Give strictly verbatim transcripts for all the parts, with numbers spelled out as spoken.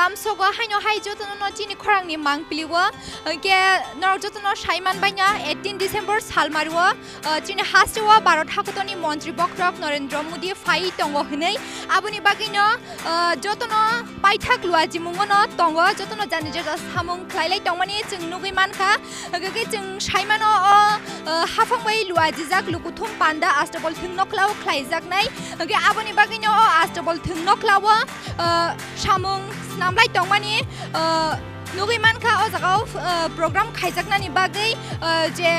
Amsogo haino hai jotono no chini khorangni mangpili o, hwnkhe norok jotono saiman baina eighteen December salmari o, uh, chini haste o Bharat hakotorni montri bokhorok Narendra Modi phai tongo hwnwi. Aboni bagwino, uh, jotono paithak luajimungo no tongo, jotono jani jora samung khlailai tongmani chwng nugwi mankha. Hwnkhe khe chwng saimano o, uh, haphang bai luajijak lukuthum panda Astabol thwng nokla o khlaijaknai. Hwnkhe aboni bagwino o Astabol thwng nokla o, uh, samung snamlai tongmani, uh, nugwi mankha o jaga o, uh, program khaijaknani bagwi, uh, je,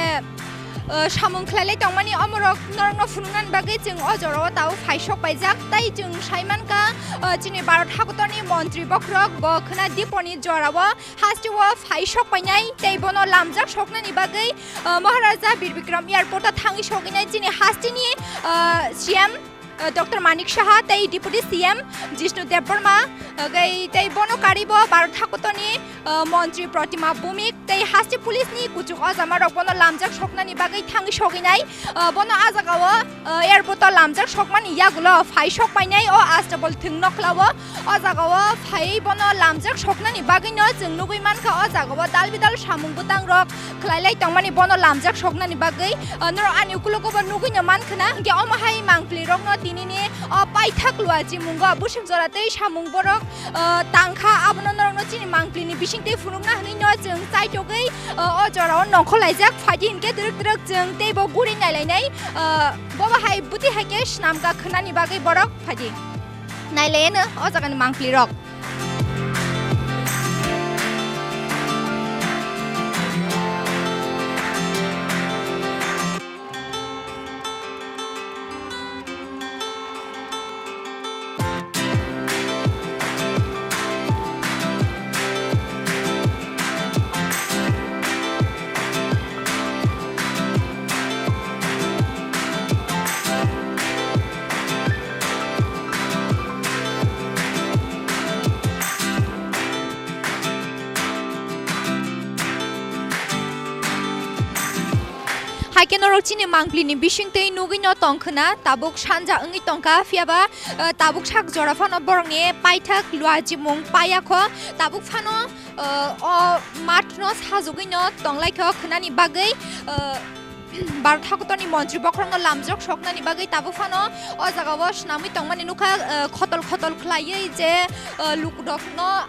uh, samung khlailai tongmani omorok norokno phunuknani bagwi chwng o jora o tabuk phai sok paijak. Tai chwng sai mankha, uh, chini Bharat hakotorni montri bokhorok bo khwna diponi jora o haste o phai sok painai tei bono lamjak soknani bagwi, uh, Maharaja Bir Bikram Airport o thangwi sogwinai chini hasteni, uh, C M, uh, Doctor Manik Saha tei Deputy C M Jishnu Debbarma, uh, tei, tei bono karibo Bharat hakotorni, uh, montri Pratima Bhumik tei haste police ni kuchuk ojama rok bono lamjak soknani bagwi thangwi sogwinai, uh, bono a jaga o, uh, airport o lamjak sokmani yagulo phai sok painai o Astabol thwng nokla o. O jaga o phaiwi bono lamjak soknani bagwino chwng nugwi mankha, o jaga o dal bidal samung bwtang rok khlailai tongmani bono lamjak soknani bagwi, ah, norok ani ukulogo bo nugwino mankhwna. Hwnkhe omo hai mangpli rokno tinini o paithak luajimungo bwswk jora tei samung borok, ah, tangkha, abono norokno chini mangplini bisingtwi phunukna hwnwino chwng chaitogwi, ah, o jorao nongkhor laijak. Phaidi hinkhe twrwk twrwk chwng teibo guri nailainai, ah, bobo hai bwtwi hai khe swnamkha khwnani bagwi borok phaidi. Nailaiano o jagani mangpli rok. Hai khe norok chini mangpli ni bising twi nugwi no tong khwna, tabuk sanja wngwi tong kha, phiya ba, eh, tabuk sak jora phano borok ni paithak luajimung paya kho, tabuk phano, eh, o math no sajugwi no tong lai kho khwnani bagwi, eh, Bharat hakotor ni montri bokhorok no lamjak soknani bagwi tabuk phano o jaga o swnamwi tong mani nukha, eh, khotol khotol khlaiwi je, eh, luk rok no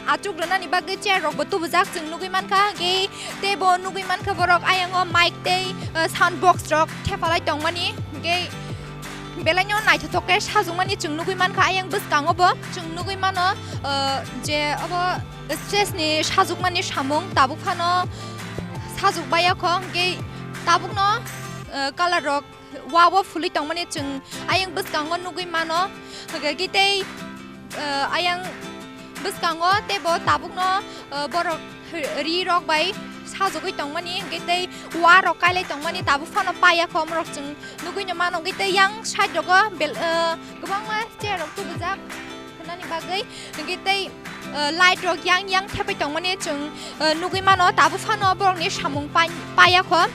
achuk rwnani bagwi chair rok bo tubujak chwng nugwi mankha, hwnkhe tei bo nugwi mankha borok ayang o mic tei, uh, sound box rok thepalai tongmani, hwnkhe belai no naithothok khe sajwkmani chwng nugwi mankha. Ayang bwskango bo chwng nugwi mano, uh, je obo stage ni sajwkmani samung tabuk phano sajwk baiya kho, hwnkhe tabuk no, uh, colour rok wa o phulwi tongmani chwng ayang bwskango nugwi mano. Hwnkhe tei, eh, ayang bwskango teibo tabukno, eh, borok ri rok bai sajagwi tongmani, hwnkhe tei wa rok kailai tongmani tabuk phano paiya kho, omorok chwng nugwino mano. Hwnkhe tei yang side rogo bel-, eh, kwbangma chair rok tubujak. Khwnani bagwi, hwnkhe tei, eh, light rok yang yang thepai tongmani chwng, eh, nugwi mano, tabuk phano borokni samung pai-, paiya kho.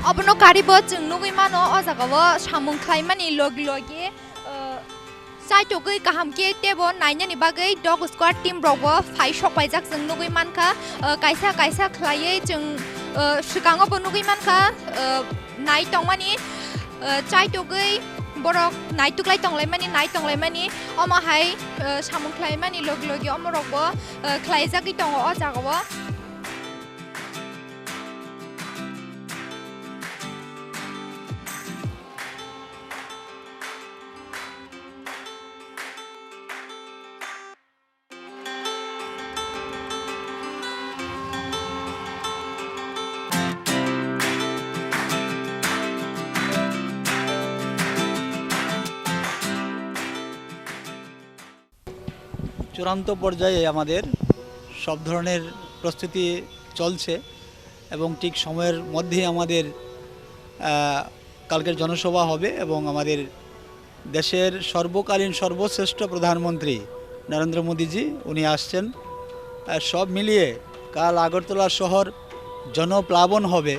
Obono karibo chwng nugwi mano, o jaga o samung khlaimani logi logi, uh, chaitogwi kaham khe teibo nainani bagwi dog squad team rok bo phai sok paijak chwng nugwi mankha, uh, kaisa kaisa khlaiwi chwng, uh, swkango bo nugwi mankha, uh, nai tongmani, uh, chaitogwi borok naituklai tonglaimani, nai tonglaimani, omo hai, uh, samung khlaimani logi logi omorok bo, uh, khlaijagwi tongo o jaga o. চূড়ান্ত পর্যায়ে আমাদের সব ধরনের প্রস্তুতি চলছে এবং ঠিক সময়ের মধ্যেই আমাদের, আহ, কালকের জনসভা হবে এবং আমাদের দেশের সর্বকালীন সর্বশ্রেষ্ঠ প্রধানমন্ত্রী নরেন্দ্র মোদীজি উনি আসছেন। আহ, সব মিলিয়ে কাল আগরতলা শহর জনপ্লাবন হবে।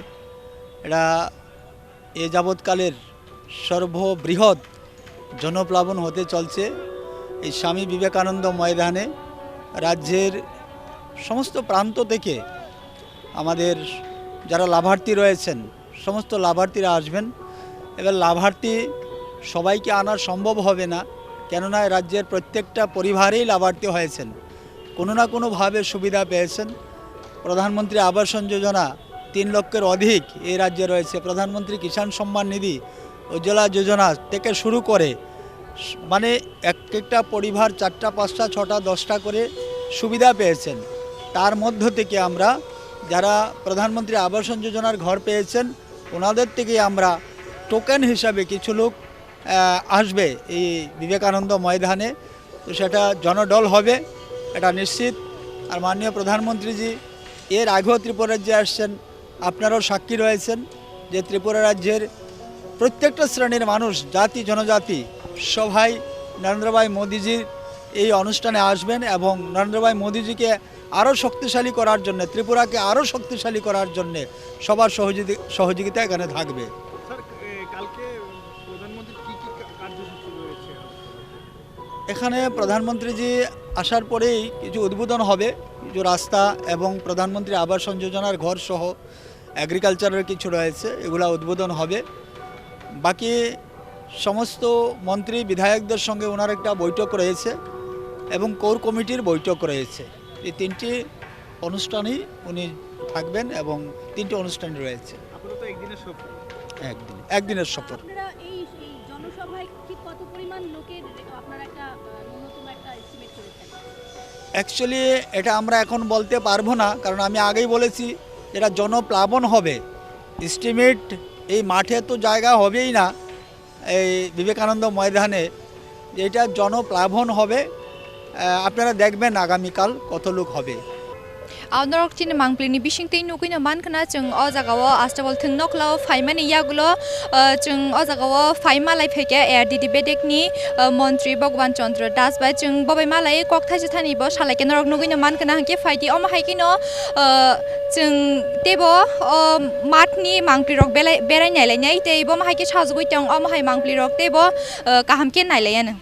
এটা এ যাবৎকালের সর্ববৃহৎ জনপ্লাবন হতে চলছে। এই স্বামী বিবেকানন্দ ময়দানে রাজ্যের সমস্ত প্রান্ত থেকে আমাদের যারা লাভার্থী রয়েছেন, সমস্ত লাভার্থীরা আসবেন। এবার লাভার্থী সবাইকে আনা সম্ভব হবে না, কেননা রাজ্যের প্রত্যেকটা পরিবারেই লাভার্থী হয়েছেন, কোনো না কোনোভাবে সুবিধা পেয়েছেন। প্রধানমন্ত্রী আবাসন যোজনা তিন লক্ষের অধিক এই রাজ্যে রয়েছে। প্রধানমন্ত্রী কিষাণ সম্মান নিধি, উজ্জ্বলা যোজনা থেকে শুরু করে স-, মানে এক একটা পরিবার চারটা, পাঁচটা, ছটা, দশটা করে সুবিধা পেয়েছেন। তার মধ্য থেকে আমরা যারা প্রধানমন্ত্রী আবাসন যোজনার ঘর পেয়েছেন, ওনাদের থেকে আমরা টোকেন হিসাবে কিছু লোক, আহ, আসবে এই বিবেকানন্দ ময়দানে। তো সেটা জনঢল হবে, এটা নিশ্চিত। আর মাননীয় প্রধানমন্ত্রীজি এর আগেও ত্রিপুরা রাজ্যে আসছেন, আপনারাও সাক্ষী রয়েছেন যে ত্রিপুরা রাজ্যের প্রত্যেকটা শ্রেণীর মানুষ, জাতি জনজাতি সবাই নরেন্দ্র ভাই মোদীজির এই অনুষ্ঠানে আসবেন এবং নরেন্দ্র ভাই মোদীজিকে আরও শক্তিশালী করার জন্য, ত্রিপুরাকে আরও শক্তিশালী করার জন্য সবার সহযোগি-, সহযোগিতা এখানে থাকবে। স্যার, এ, কালকে প্রধানমন্ত্রীর কি কি কা-, কার্যসূচি রয়েছে? এখানে প্রধানমন্ত্রীজি আসার পরেই কিছু উদ্বোধন হবে, কিছু রাস্তা এবং প্রধানমন্ত্রী আবাসন যোজনার ঘর সহ এগ্রিকালচারের কিছু রয়েছে, এগুলা উদ্বোধন হবে। বাকি সমস্ত মন্ত্রী বিধায়কদের সঙ্গে ওনার একটা বৈঠক রয়েছে এবং কোর কমিটির বৈঠক রয়েছে। এই তিনটি অনুষ্ঠানই উনি থাকবেন এবং তিনটি অনুষ্ঠান রয়েছে। আপাতত একদিনের সফর। একদিন, একদিনের সফর। আপনারা এই, এই জনসভায় ঠিক কত পরিমাণ লোকের আপনারা একটা, আহ, ন্যূনতম একটা এস্টিমেট করেছেন? অ্যাকচুয়ালি এটা আমরা এখন বলতে পারবো না, কারণ আমি আগেই বলেছি এটা জনপ্লাবন হবে। এস্টিমেট এই মাঠে তো জায়গা হবেই না, এই বিবেকানন্দ ময়দানে এটা জনপ্লাবন হবে। আহ, আপনারা দেখবেন আগামীকাল কত লোক হবে। Ao norok chini mangpli ni bising twi nugwi no mankha na, chwng o jaga o aste bol thwng nokla o phaimani yagulo, ah, chwng o jaga o phai malai phaikha A R D D bedek ni, ah, montri Bhagwan Chandra Das bai, chwng bo bai malai kok thaisa thani bo salai khe norok nugwi no mankha na, hwnkhe phaidi omo hai kheno, ah, chwng teibo o math ni mangpli rok belai berai nai lai nai tei bo hai khe sajagwi tong omo hai mangpli rok teibo, ah, kaham khe nai lai anw.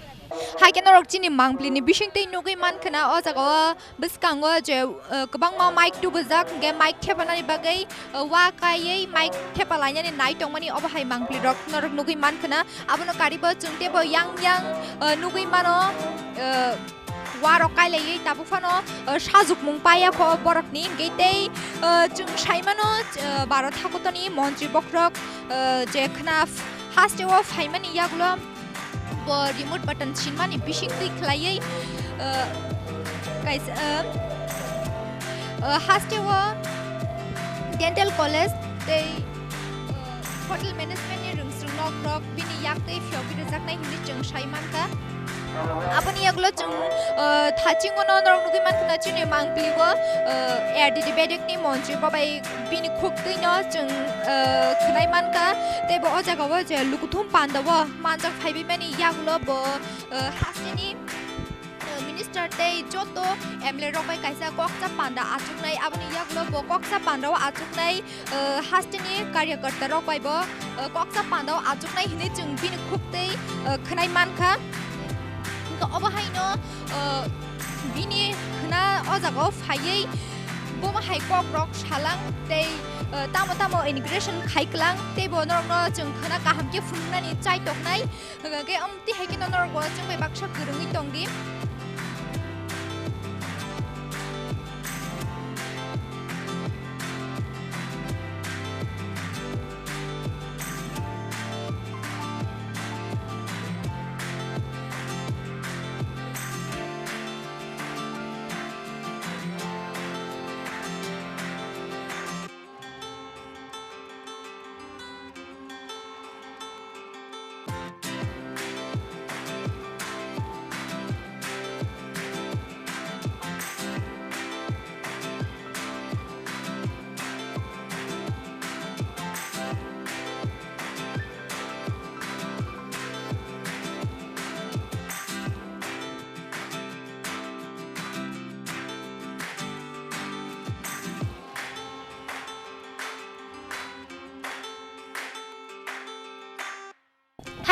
Hai khe norok chini mangpli ni bising twi nugwi mankha na o jaga o. Bwskango je, uh, kwbangma mic tubujak, hwnkhe mic thepanani bagwi, uh, wa kaiwi mic thepa lainani nai tongmani obo hai mangpli rok norok nugwi mankha na. Abono karibo chwng teibo yang yang, uh, nugwi mano, uh, wa rok kailaiwi tabuk phano, uh, sajwkmung paiya kho borokni hwnkhe tei, uh, chwng saimano, uh, Bharat hakutoni montri bokhorok, uh, je khna hasteo phaimani yagulo. Bo remote button sinmani bising twi khlaiwi, uh, kaisa, uh, uh, hasteo dental college tei, uh, hotel management ni rwngswrwng nok rok bini yak tei phiyogwi rwjaknai hinwi chwng sai mankha. Aboni yagulo chwng, uh, thachingo no norok nugwi mankha chini mangpili o, uh, A R D D bedek ni montri bo bai bini khuk twi no chwng, uh, khwnai mankha tei bo o jaga o je lukuthum panda o manjak phaibaimani yagulo bo, uh, hasteni, uh, minister tei joto M L A rok bai kaisa koksa panda achuknai. Aboni yagulo bo koksa panda o achuknai, uh, hasteni karyakarta rok bai bo, uh, koksa panda o achuknai hinwi chwng bini khuk twi, uh, khwnai mankha. Hwnkhe obo haino, uh, bini khwna o jaga o phaiwi bomo hai kok rok salang tei, uh, tamo tamo inauguration khai klang tei bo norokno chwng khwna kaham khe phunuknani chai toknai. Hwnkhe, um, tihai kheno norok bo chwng bai baksa kwrwngwi tong di.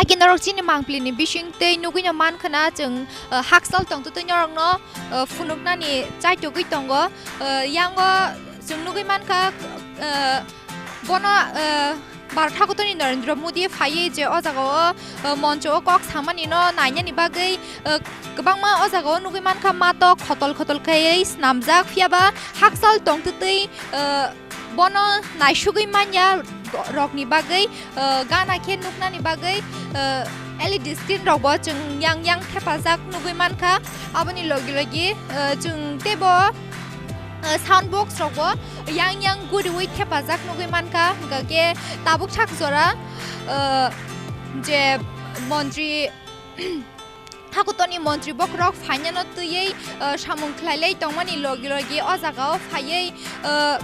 Haikhe norok chini mangpili ni bising tei nugui no mankha na chwng, ah, hakchal tongtwtwi norok no, ah, phunuknani chaitugwi tongo. Ah, yango chwng nugui mankha, ah, bono, ah, Bharat hakotorni Narendra Modi phaiwi je o jaga o, ah, moncho o kok samani no nainani bagwi, ah, kwbangma o jaga o nugui mankha mato khotol khotol khaiwi snamjak, phiyaba hakchal tongtwtwi, ah, bono naisugwi manya rokni bagwi, ah, gana khe nuknani bagwi, ah, L E D screen rokbo chwng yang yang thepajak nugwi mankha. Aboni logi logi, ah, chwng teibo, ah, sound box rokbo yang yang guriwi thepajak nugwi mankha. Hwnkha khe tabuk sak jora, ah, je montri Hakotorni montri bokhorok phainano twiwi, ah, samung khlailai tongmani logi logi o jaga o phaiwi, ah,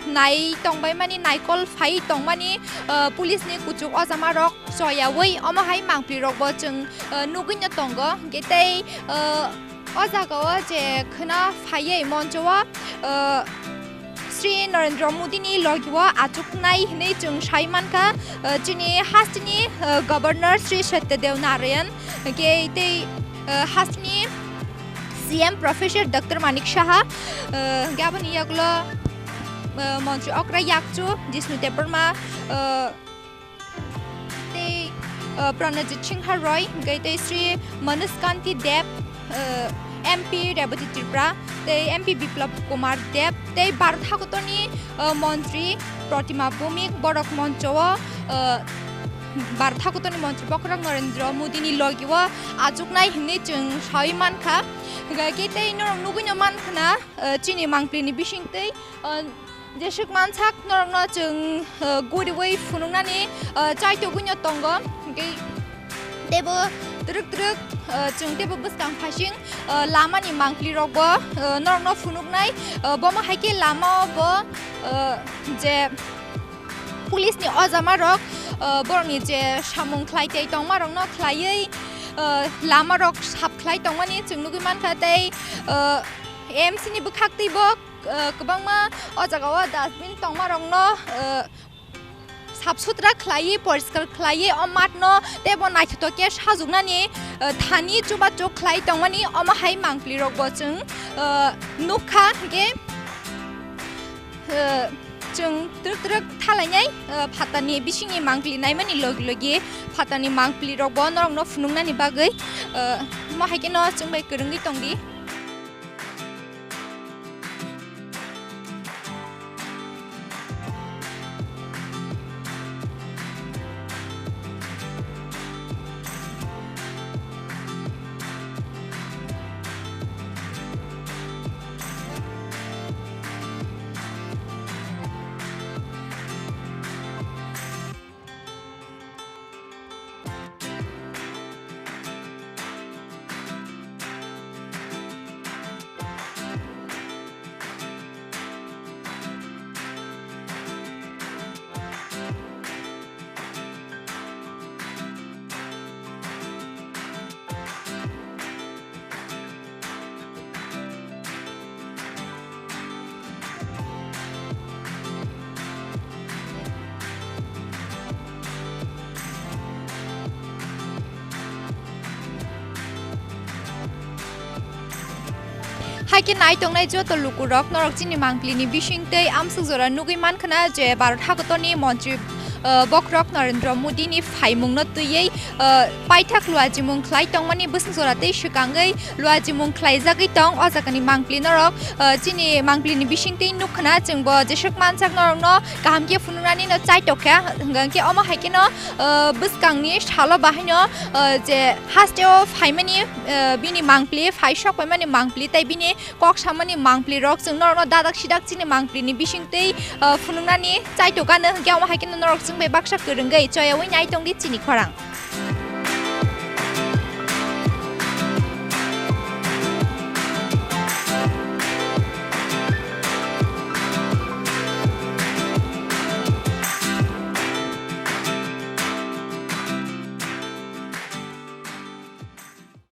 nai tongbaimani, naikol phaiwi tongmani, ah, police ni kuchuk o jama rok choyawi omo hai mangpli rokbo chwng, ah, nugwi no tongo. Hwnkhe tei, ah, o jaga o je khwna phaiwi moncho o, ah, Sri Narendra Modi ni logi o achuknai hinwi chwng sai mankha, ah, chini hasteni, ah, Governor Sri Satyadev Narayan, hwnkhe tei, ah, hasteni C M Professor Doctor Manik Saha, ah, hwnkhe aboni yagulo, ah, montri okra yakchu Jishnu Debbarma, ah, tei, ah, Pranajit Singha Roy, hwnkhe tei Sri Manoj Kanti Deb, ah, M P Rebati Tripura, tei M P Biplab Kumar Deb, tei Bharat hakotorni, ah, montri Protima Bhowmik, borok moncho o, ah, Bharat hakotorni montri bokhorok Narendra Modi ni logi o achuknai hinwi chwng sawi mankha. Hwnkhe tei norok nugwi no mankha na, ah, chini mangpli ni bising tei, ah, Jeswk mansak norokno chwng, eh, guriwi phunuknani, eh, chaitugwino tongo. Hwnkhe teibo twrwk twrwk, eh, chwng teibo bwskang phaising, eh, lamani mangpli rokbo, eh, norokno phunuknai, eh, bomo hai khe lama o bo, eh, je police ni o jama rok, eh, borokni je samung khlai tei tongma rokno khlaiwi, eh, lama rok sap khlai tongmani chwng nugwi mankha tei, eh, M C ni bwkhak teibo ah, kwbangma o jaga o dustbin tongma rokno, ah, sap sutra khlaiwi, poriskar khlaiwi, o mat no teibo naithotok khe sajwknani, ah, thani chubachu khlai tongmani omo hai mangpli rokbo chwng, ah, nukha. Hwnkhe, ah, chwng twrwk twrwk thalainai, ah, phatani bisingni mangpli naimani logi logi phatani mangpli rokbo norokno phunuknani bagwi, ah, omo hai kheno chwng bai kwrwngwi tongdi. Hai khe nai tongnai joto lukurok, norok chini mangpili ni bising tei amsuk jora nugwi mankha na je Bharat hakotorni montri, eh, bokhorok Narendra Modi ni phaimung no twiwi, eh, paithak luajimung khlai tongmani bwswk jora tei swkangwi luajimung khlaijagwi tong. O jaga ni mangpili norok, eh, chini mangpili ni bising twi nukha na chwng bo jeswk mansak norok no kaham khe phunuknani no chaitok kha, hwnkha khe omo hai kheno, eh, bwskang ni salo bahai no, eh, je haste o phaimani, eh, bini mangpili phai sok paimani mangpili tei bini kok samani mangpili rok chwng norok no dadak sidak chini mangpili ni bising twi, eh, phunuknani chaitok ano, hwnkhe omo hai kheno norok chwng bai baksa kwrwngwi choyawi nai tongdi chini khorang.